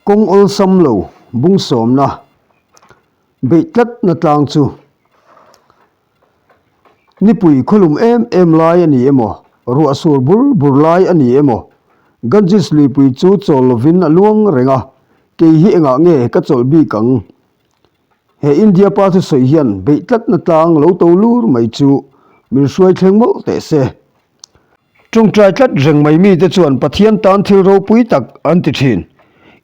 Kawng awlsam lo bung sawmna beih tlatna tlang chu nipui khawlum em em lai a ni emaw, ruah sur bur bur lai a ni emaw, Ganges luipui chu chawl lovin a luang reng a, kei hi engah nge ka chawlh bik ang? He India pa thusawi hian beih tlatna tlang lo to lur mai chu min hruai thleng mawlh teh se. Tawngtai tlat reng mai mite chuan Pathian tan thil ropui tak an ti thin.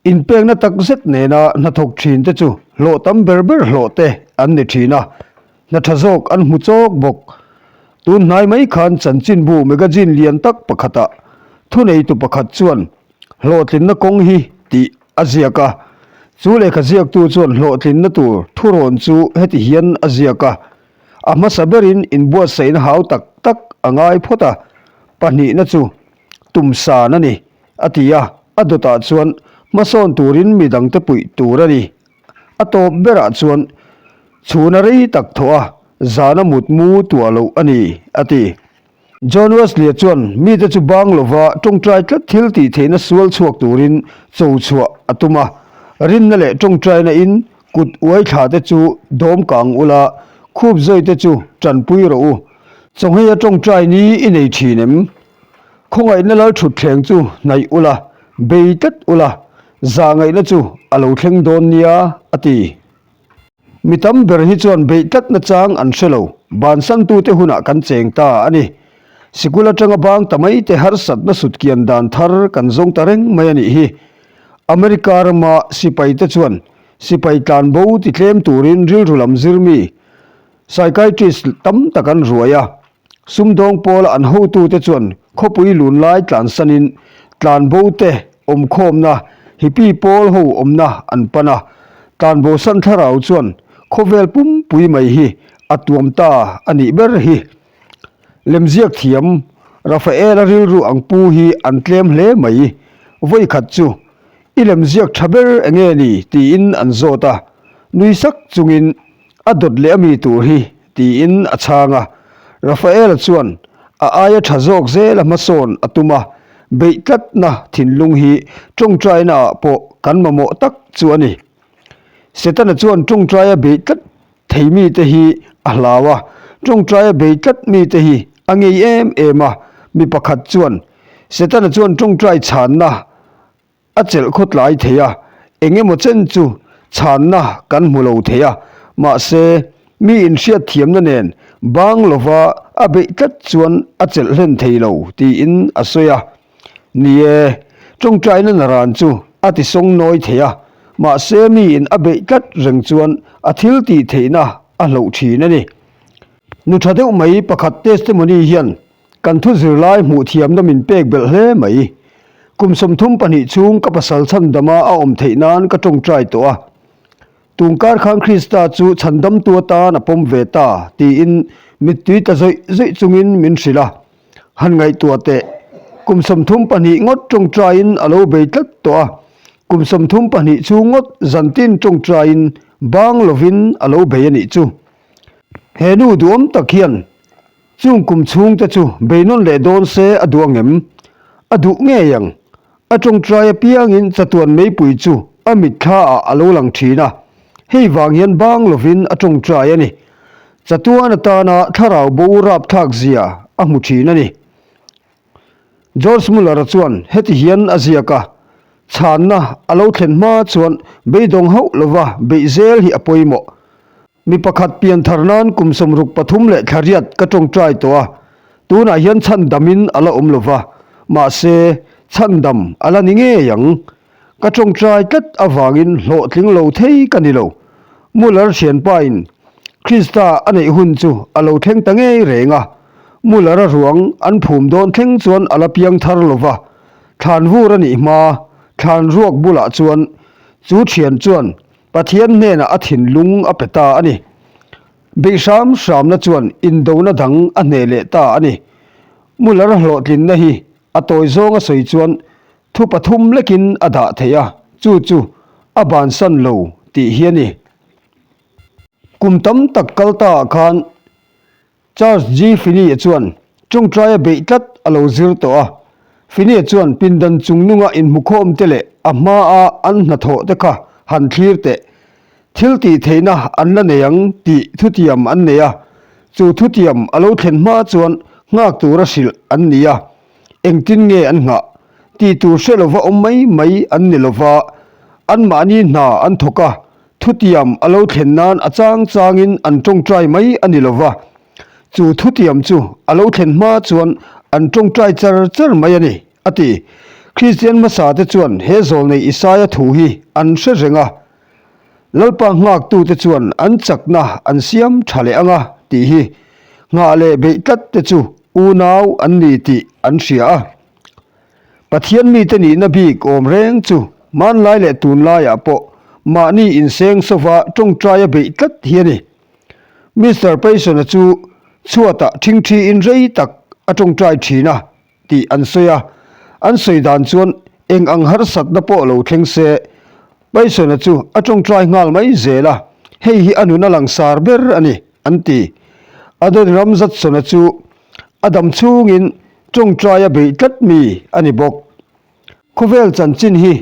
Inpekna tak zet nena hnathawk thin te chu hlawh tam ber ber hlawh te an ni thin a, hna tha zawk an hmu chawk bawk. Tun hnai mai khan chanchinbu magazine lian tak pakhatah thuneitu pakhat chuan hlawhtlinna kawng hi tih a ziak a. Chu lehkha ziaktu chuan hlawhtlinna tur thurawn chu heti hian a ziak a. A hmasa berin inbuatsaihna hau tak tak a ngai phawt a, pahnihna chu tumsan a ni, a ti a, a dawtah chuan hmasawn turin mi dangte puih tur a ni. A tawp berah chuan chhuna rei tak thawh a, zana mutmu tuah loh a ni, a ti. John Wesley-a chuan mite chu bang lova tawngtai tlat thil tih theihna sual chhuak turin cho chhuah a tum a. Rinna leh tawngtaina in kut uai thla te chu dawm kang ula, khup zawi te chu tanpui rawh u. Chawngheia tawngtai ni i nei thin em? Khawngaihna lal thutthleng chu hnaih ula, bei tlat ula, zahngaihna chu a lo thleng dawn nia, a ti. Mi tam ber hi chuan beih tlatna chang an hre lo, bansantute hunah kan cheng ta a ni. Sikul atanga bang ta mai te harsatna sutkian dan thar kan zawng ta reng mai a nih hi. America rama sipaite chuan sipai tlanbo ti tlem turin rilru lam zirmi, psychiatrist, tam tak an ruai a. Sumdawng pawla an hotute chuan khawpui lun lai tlansanin tlanbo te awmkhawmna hippie pawl ho awmna an pan a, tlanbo san thlarau chuan khawvel pumpui mai hi a tuam ta a nih ber hi. Lemziak thiam Rafaela rilru ang pu hi an tlem hle mai. Vawikhat chu i lemziak tha ber enge ni tiin an zawt a, nui sak chungin a dawt leh a mi tur hi tiin a chhang a. Rafaela chuan a aia tha zawk zela hmasawn a tum a, beih tlatna thinlung hi tawngtaina ah pawh kan mamawh tak chu a ni. Setana chuan tawngtaia beih tlat thei mite hi a hlau a, tawngtaia bei tlat mite hi a ngei em em a, mi pakhat chuan Setana chuan tawngtai chhanna A chelh khawtlai thei a, eng emaw chen chu chhanna kan hmu lo thei a, mahse mi inhriat thiamna nen bang lova a beih tlat chuan a chelh hlen thei lo tiin a sawi a. Ni e, tawngtaina naran chu a ti sawng nawi thei a, mahse miin a beih tlat reng chuan a thil tih theihna a hloh thin a ni. Nu tha deuh mai pakhat testimony hian Kan thu zirlai hmuh thiamna min pek belh hle mai. Kum 32 chhung ka pasal chhandama a awm theih nan ka tawngtai tawh a. Tungkar khan Krista chu chhandamtu atan a pawm ve ta tiin mittui tla zawih zawih chungin min hrilh a. Han ngaihtuah teh. Kum 32 ngawt tawngtaiin a lo bei tlat tawh a. Kum 32 chhung ngawt zantin tawngtaiin bang lovin a lo bei a nih chu. He nu duhawm tak hian Chung kum chhungte chu beinawn leh dawn se a duh angem? A duh ngei ang. A tawngtai apiangin chatuan meipui chu a mitthla ah a lo lang thin a, hei vang hian bang lovin a tawngtai a ni. Chatuan atana thlarau bo rapthlak zia a hmu thin a ni. George Muller-a chuan heti hian a ziak a, Chhanna a lo thlen hma chuan beidawng hauh lova beih zel hi a pawimawh. Mi pakhat pian thar nan kum 63 leh thla riat ka tawngtai tawh a, tunah hian chhandamin a la awm lova, mahse chhandam a la ni ngei ang. Ka tawngtai tlat avangin hlawhtling lo thei ka ni lo. Muller thianpain Krista a neih hun chu a lo thleng ta ngei reng a, Muller-a ruang an phum dawn thleng chuan a la piang thar lova, thlan vur a nih hma thlan ruak bulah chuan chu thian chuan Pathian hnenah a thinlung a pe ta a ni. Beih hram hramna chuan indona dang a hneh leh ta a ni. Muller hlawhtlinna hi a tawi zawng a sawi chuan thu pathum lekin a dah thei a, chu chu a bansan lo tih hi a ni. Kum tam tak kal ta ah khan Charles G. Finney-a chuan tawngtaia beih tlat a lo zir tawh a. Finney chuan pindan chungnunga inhmukhawmte leh a hmaa an hnathawh te kha han thlir teh. Thil tih theihna an la nei ang tih thutiam an nei a, chu thutiam a lo thlen hma chuan nghak tura hrilh an ni a. Engtin nge an nghah? Tih tur hre lova awm mai mai an ni lova, anmahni hna an thawk a, thutiam a lo thlen nan a chang changin an tawngtai mai a ni lova. Chu thutiam chu a lo thlen hma chuan an tawngtai char char mai a ni, a ti. Kristian hmasa te chuan he zawlnei Isaia thu hi an hre reng a, Lalpa nghaktute chuan an chakna an siam tha leh ang a tih hi nghah leh beih tlat te chu unau an ni tih an hria a. Pathian mite nihna bik awm reng chu hmanlai leh tunlaiah pawh mahni inseng sova tawngtaia beih tlat hi a ni. Mister Payson-a chu chhuatah ṭhingṭhiin rei tak a tawngtai ṭhin a tih an sawi a, an sawi dan chuan eng ang harsatna pawh lo thleng se Payson-a chu a tawngtai nghal mai zel a, hei hi a nuna langsar ber a ni an ti. Adoniram Judson-a chu a dam chhungin tawngtaia beih tlat mi a ni bawk. Khawvel chanchin hi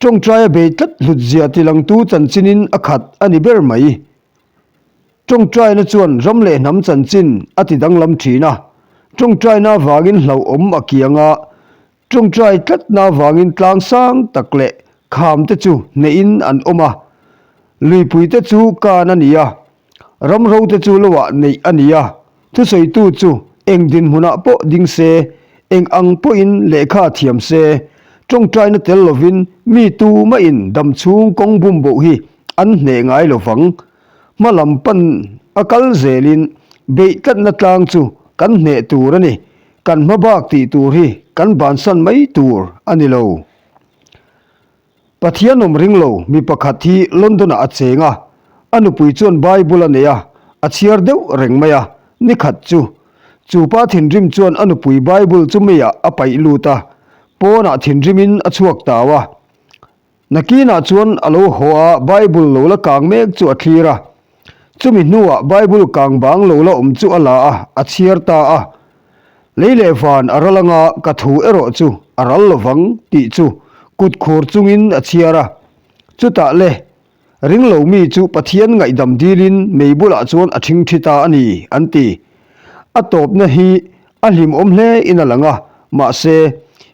tawngtaia beih tlat hlutzia tilangtu chanchinin a khat a ni ber mai. Tawngtaina chuan ram leh hnam chanchin a ti danglam thin a, tawngtaina avangin hlauhawm a kiang a, tawngtai tlatna avangin tlang sang tak leh kham te chu hnehin an awm a, luipui te chu kan a ni a, ramro te chu loah neih a ni a, thusawitu chu eng dinhmunah pawh ding se, eng ang pawhin lehkha thiam se, tawngtaina tel lovin mi tumahin damchhung kawng bumboh hi an hneh ngai lo vang. Hma lam pan a kal zelin beih tlatna tlang chu kan hneh tur a ni. Kan hma bak tih tur hi kan bansan mai tur a ni lo. Pathian awm ring lo mi pakhat hi London-ah a cheng a, a nupui chuan Bible a nei a, a chhiar deuh reng mai a, ni khat chu. Chu pa thinrim chuan a nupui Bible chu meiah a paih lut a, pawnah thinrimin a chhuak tau a. Nakinah chuan a lo haw a, Bible lo la kang mek chu a thlir a. Chumi hnuah Bible kang bang lo la awm chu a la a, a chhiar ta a. Lei leh van a ral anga ka thu erawh chu a ral lovang tih chu kut khur chungin a chhiar a. Chutah le, ringlo mi chu Pathian ngaihdam dilin mei bulah chuan a ṭhingṭhi ta a ni, an ti. A tawpna hi a hlimawm hle in a lang a, mahse,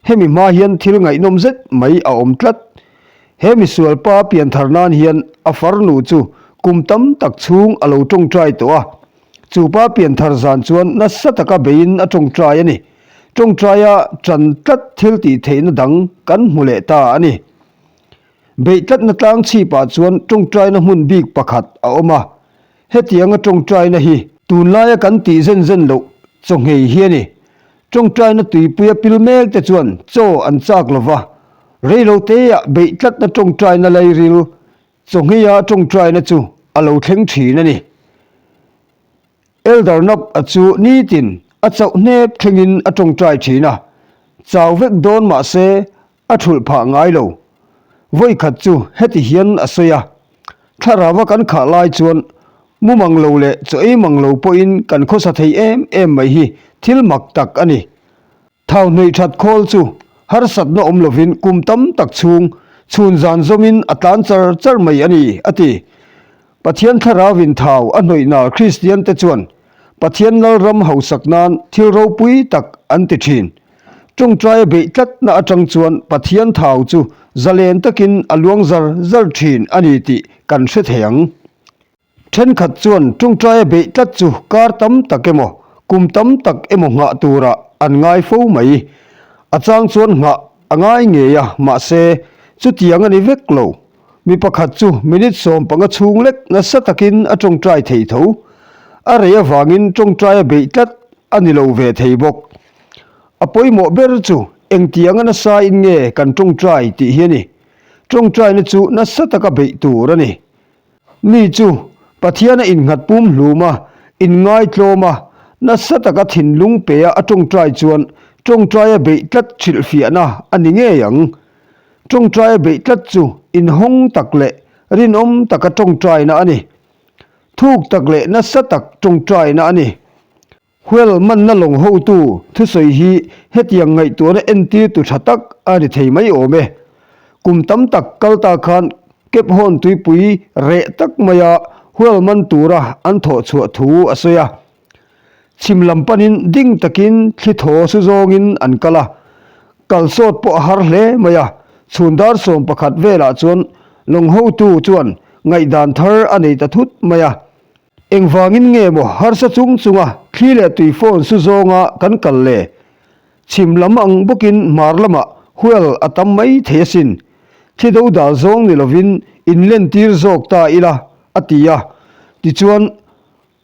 hemi hma hian thil ngaihnawm zet mai a awm tlat. He misual pa pianthar nan hian a farnu chu kum tam tak chhung a lo ṭawngṭai tawh a. Chu pa pianthar zan chuan nasa taka beiin a ṭawngṭai a ni. Ṭawngṭaia ṭan tlat thil tih theihna dang kan hmu leh ta a ni. Beih tlatna tlang chhipah chuan ṭawngṭaina hmun bik pakhat a awm a. Hetianga ṭawngṭaina hi tunlaia kan tih zen zen loh chaw nghei hi a ni. Ṭawngṭaina tuipuia pil mek te chuan chaw an chak lo va, reiloteah beih tlatna ṭawngṭaina lairil chaw ngheia ṭawngṭaina chu a lo thleng ṭhin a ni. Elder Knopp a chu nitin a chauh hnep thlengin a ṭawngṭai ṭhin a, chau vek dawn mah se A thulh phah ngai lo. Vawi khat chu heti hian a sawi a, Thlarau kan khah lai chuan mu mang lo leh chaw ei mang lo pawhin kan khawsa thei em em mai hi thil mak tak a ni. Thau hnuih that khawl chu harsatna awm lovin kum tam tak chhung chhun zan zawmin a tlan char char mai a ni, a ti. Pathian thlarauin thau a hnawih nal Kristian te chuan Pathian Lalram hausak nan thil ropui tak an ti thin. Tawngtaia beih tlatna atang chuan Pathian thau chu zalen takin a luang zar zar thin a ni tih kan hre thei ang. Thenkhat chuan tawngtaia beih tlat chu kar tam tak emaw, kum tam tak emaw nghah turah an ngai fo mai. A chang chuan nghah a ngai ngei a, mahse chutiang a ni vek lo. Mi pakhat chu minute 15 chhung lek nasa takin a tawngtai thei tho. A rei avangin tawngtaia beih tlat a ni lo ve thei bawk. A pawimawh ber chu engtianga nasa in nge kan tawngtai tih hi a ni. Tawngtaina chu nasa taka beih tur a ni. Mi chu Pathiana innghat pum hlum a, inngaitlawm a, nasa taka thinlung pe a a tawngtai chuan tawngtaia beih tlat hrilhfiahna a ni ngei ang. Tawngtaia beih tlat chu inhawng tak leh rinawm taka tawngtaina a ni. Thuk tak leh nasa tak tawngtaina a ni. Whale manna lawng hotu thusawi hi hetiang ngaihtuahna entirtu tha tak a ni thei mai awm e. Kum tam tak kal ta khan Cape Horn tuipui reh tak maia whale man tura an thawh chhuah thu a sawi a. Chhim lam panin ding takin thli thaw su zawngin an kal a, kal sawt pawh a har hle mai a. Chhun dar 11 velah chuan lawng hotu chuan ngaihdan thar a nei ta thut mai a. Engvangin nge maw harsa chung chunga thli leh tui phone su zawnga kan kal le? Chhim lam ang bawkin hmar lamah whale a tam mai thei asin. Thli do dal zawng ni lovin inlentir zawk ta ila, a ti a. Tichuan,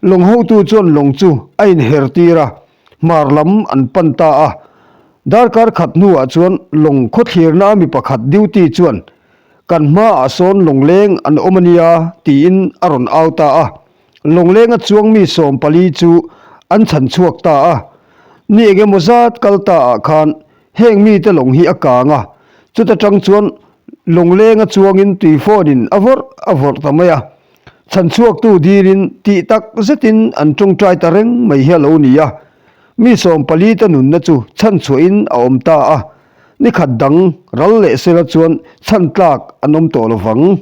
lawng hotu chuan lawng chu a inher tir a, hmar lam an pan ta a. Darkar khat hnuah chuan lawng khawthlirna a mi pakhat duty chuan, Kan hmaah sawn lawngleng an awm a nia, tiin a rawn au ta a. Lawnglenga chuang mi 14 chu an chhan chhuak ta a. Ni eng emaw zat kal ta ah khan heng mite lawng hi a kang a, chuta tang chuan lawnglenga chuangin tui phone-in a vawrh a vawrh ta mai a. Chhan chhuaktu dilin tih tak zetin an tawngtai ta reng mai hi a lo ni a. Mi 14 te nunna chu chhan chhuahin a awm ta a. Ni khat dang ral leh sela chuan chhan tlak an awm tawh lo vang.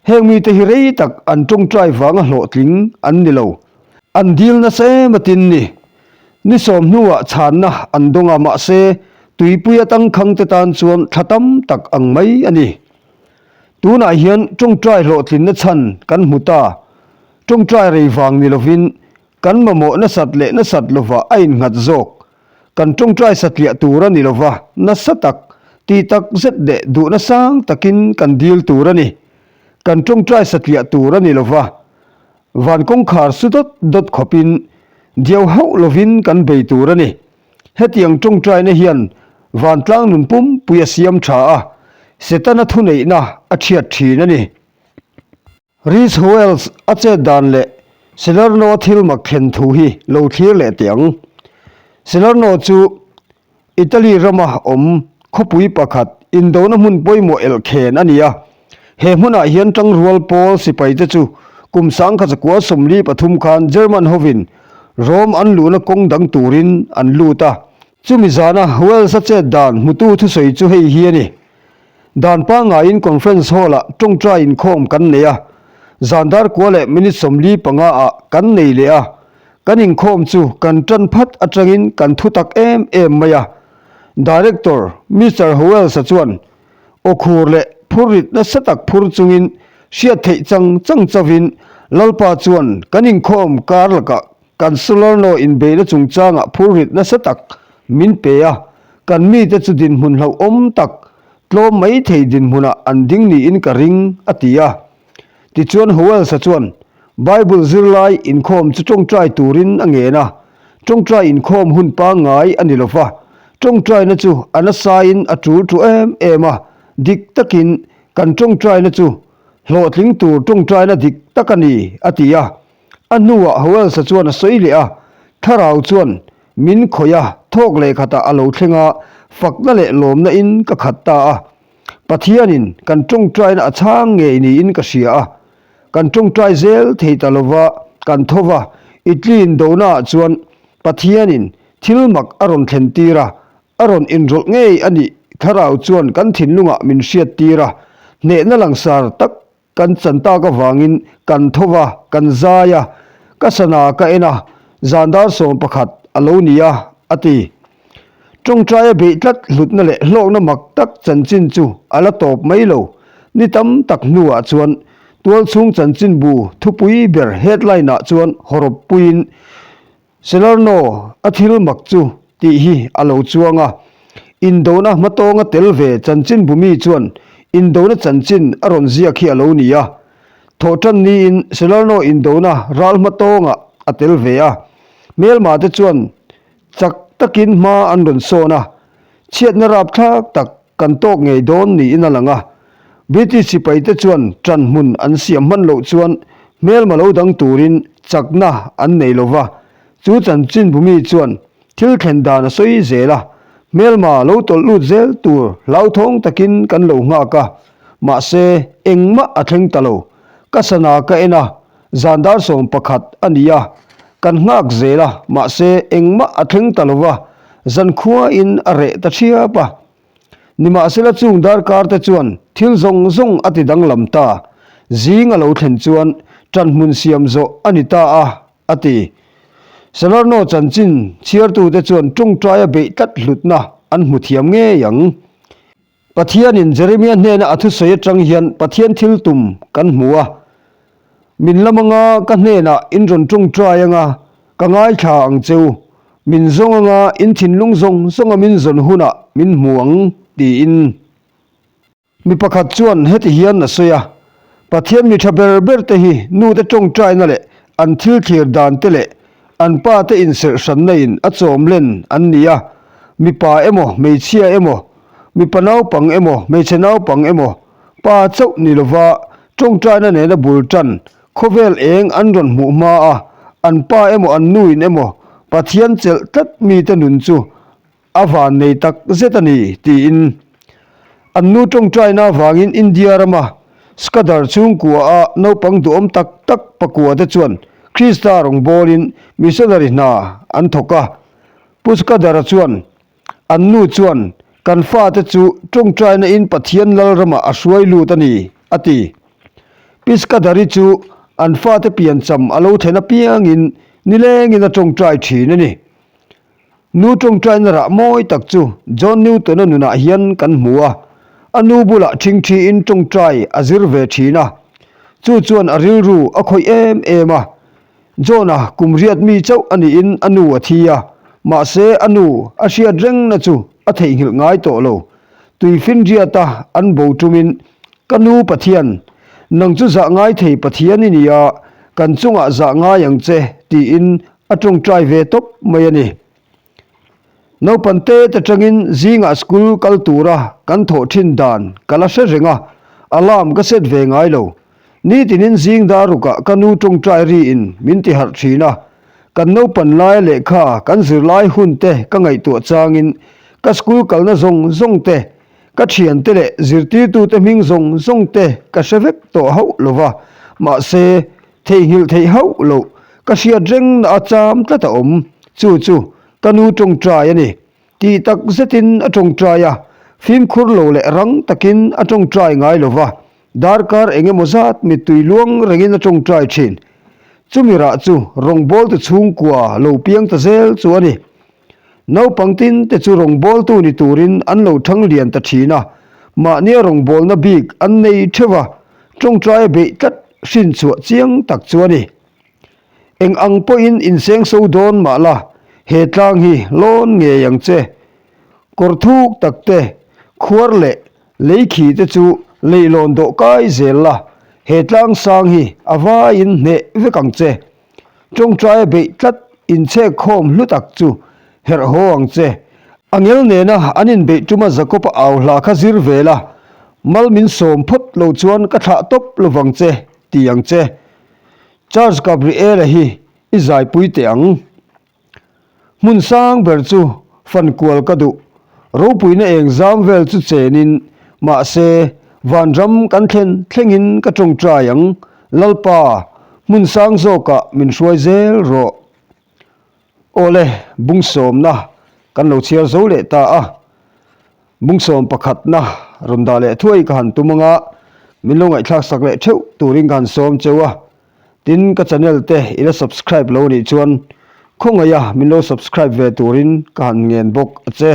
Heng mite hi rei tak an tawngtai vanga hlawhtling an ni lo. An dil nasa em atin ni. Ni sawm hnuah chhanna an dawng a mahse tuipui a tangkhang te tan chuan thla tam tak ang mai a ni. Tunah hian tawngtai hlawhtlinna chhan kan hmu ta. Tawngtai rei vang ni lovin Kan mamawh nasat leh nasat lovah a innghat zawk. Kan tawngtai satliah tur a ni lova, nasa tak, ti tak zet leh duhna sang takin kan dil tur a ni. Kan tawngtai satliah tur a ni lova, van kawngkhar su dawt dawt khawpin diau hauh lovin kan bei tur a ni. Hetiang tawngtaina hian vantlang nun pumpui a siam tha a, Setana thuneihna a thiat thin a ni. Rhys Howells a chet dan leh Salerno a thil mak thlen thu hi lo thlir leh teh ang. Salerno chu Italy rama awm khawpui pakhat indona hmun pawimawh elkhen a ni a. He hmunah hian tangrual pawl sipaite chu kum 1943 khan German hovin Rome an luhna kawng dang turin an lut a. Chumi zana Howells a chet dan hmutu thusawi chu hei hi a ni. Dan pangaiin Conference Hall-ah tawngtai inkhawm kan nei a, zan dar kua leh minute 45 ah kan nei leh a, kan inkhawm chu kan tan phat atangin kan thu tak em em mai a. Director Mister Howells-a chuan aw khur leh phurrit nasa tak phur chungin hriat theih chang chang chauhin Lalpa chuan kan inkhawm kar lakah Kan Salerno inbeihna chungchangah phurrit nasa tak min pe a, kan mite chu dinhmun hlauhawm tak, tlawm mai thei dinhmunah an ding niin ka ring, a ti a. Tichuan Howells-a chuan Bible zirlai inkhawm chu tawngtai turin a ngen a. Tawngtai inkhawm hun pangngai a ni lo va, tawngtaina chu a nasain a tul thu em em a, dik takin kan tawngtaina chu hlawhtling tur tawngtaina dik tak a ni, a ti a. A hnuah Howells-a chuan a sawi leh a, Thlarau chuan min khawih a, thawk leh khatah a lo thleng a, fakna leh lawmna in ka khat ta a. Pathianin kan tawngtaina a chhang ngei niin ka hria a. Kan tawngtai zel thei ta lova kan tho va, Italy indonaah chuan Pathianin thil mak a rawn thlen tir a, a rawn inrawlh ngei a nih Thlarau chuan kan thinlungah min hriat tir a, hnehna langsar tak Kan chan tak avangin kan tho va, kan zai a, ka sana ka en a, zan dar 11 a lo ni a, a ti. Tawngtaia beih tlat hlutna leh hlawkna mak tak chanchin chu a la tawp mai lo. Ni tam tak hnuah chuan tualchhung chanchinbu thupui ber headline-ah chuan hawrawp puiin Salerno a thil mak chu tih hi a lo chuang a, indona hmatawnga tel ve chanchinbu mi chuan indona chanchin a rawn ziak hi a lo ni a. Thawhtan niin Salerno indona ral hmatawngah a tel ve a, hmelma te chuan chak takin hma an rawn sawn a, chhiatna rapthlak tak kan tawk ngei dawn niin a lang a. British sipaite chuan ṭan hmun an siam hman loh chuan hmelma lo dang turin chakna an nei lo va. Chu chanchinbu mi chuan thil thlen dan a sawi zel a, hmelma lo tawlh lut zel tur hlauthawng takin kan lo nghak a, mahse engmah a thleng ta lo. Ka sana ka en a, zan dar 11 a ni a. Kan nghak zel a, mahse engmah a thleng ta lo va, zankhuain a reh ta thiap a. Nimahsela chung darkar te chuan thil zawng zawng a ti danglam ta, zing a lo thlen chuan ṭanhmun siam zawh a ni ta a, a ti. Salerno chanchin chhiartute chuan ṭawngṭaia beih tlat hlutna an hmu thiam ngei ang. Pathianin Jeremia hnena a thusawi aṭang hian Pathian thil tum kan hmu a. Min lam anga ka hnenah in rawn ṭawngṭai anga ka ngaithla ang che u, min zawng anga in thinlung zawng zawnga min zawn hunah min hmu ang, tiin. Mi pakhat chuan heti hian a sawi a, Pathian mi ṭha ber ber te hi nute ṭawngṭaina leh an thil thlir dan te leh an pa te inserh hranna in a chawm len an ni a, mipa emaw hmeichhia emaw, mipa naupang emaw hmeichhe naupang emaw, pa chauh ni lova ṭawngṭaina nena bul ṭan khawvel eng an rawn hmuh hma a, an pa emaw an nuin emaw Pathian chelh tlat mite nun chu A van nei tak zet a ni, tiin an nu tawngtaina avangin India rama Skadar chhungkua-a naupang duhawm tak tak pakua te chuan Krista rawngbawlin missionary hna an thawk a. Pu Skadar-a chuan, An nu chuan kan fate chu tawngtaina in Pathian lal ramah a hruai lut a ni, a ti. Pi Skadar-i chu an fate piancham a lo thlen apiangin nilengin a tawngtai thin a ni. Nu tawngtaina rah mawi tak chu John Newton-a nunah hian kan hmu a, a nu bulah ṭhingṭhiin tawngtai a zir ve ṭhin a. Chu chuan a rilru a khawih em em a. John-a kum riat mi chauh a niin a nu a thi a, mahse a nu a hriat rengna chu a theihnghilh ngai tawh lo. Tuifinriata an bo ṭumin, Ka nu Pathian, nang chu zah ngai thei Pathian i ni a, kan chungah zah ngai ang che, tiin A tawngtai ve tawp mai a ni. Naupan te te tangin zingah school kal tura kan thawh thin dan ka la hre reng a, alarm ka set ve ngai lo. Nitinin zing dar rukah ka nu tawngtai riin min ti harh thin a, kan naupan laia lehkha kan zirlai hun te ka ngaihtuah changin ka school kalna zawng zawng te, ka thiante leh zirtirtute hming zawng zawng te ka hre vek tawh hauh lo va, mahse Theihnghilh theih hauh loh, ka hriat reng na a cham tlat a awm. Chu chu ka nu tawngtai a ni. Tih tak zetin a tawngtai a, fimkhur lo leh rang takin a tawngtai ngai lo va, darkar eng emaw zat mittui luang rengin a tawngtai thin. Chumi rah chu rawngbawltu chhungkua lo piang ta zel chu a ni. Naupang tin te chu rawngbawltu ni turin an lo thang lian ta thin a, mahnia rawngbawlna bik an nei theuh a, tawngtai a beih tlat hrin chhuah chiang tak chu a ni. Eng ang pawhin inseng so dawn mah la, he tlang hi lawn ngei ang che. Kawr thuk tak te, khuar leh lei khi te chu leihlawn dawh kai zel la, he tlang sang hi a vaiin hneh vek ang che. Tawngtaia beih tlat inchhek khawm hlu tak chu herh haw ang che. A ngel nena an inbeih tuma Jakob-a au hla kha zir ve la, mal min sawm phawt lo chuan ka thlah tawp lo vang che, ti ang che. Charles Gabriel-a hi i zaipui teh ang. Hmun sang ber chu fan kual ka duh. Ropuina eng zam vel chu chenin, mahse, vanram kan thlen thlengin ka tawngtai ang. Lalpa, hmun sang zawkah min hruai zel rawh. Awle, bung sawmna kan lo chhiar zo leh ta a. Bung sawm pakhatna rawn dah leh thuai ka han tum anga, min lo ngaihthlak sak leh theuh turin ka han sawm cheu a. Tin ka channel te i la subscribe lo nih chuan khawngaih a min lo subscribe ve turin ka han ngen bawk a che.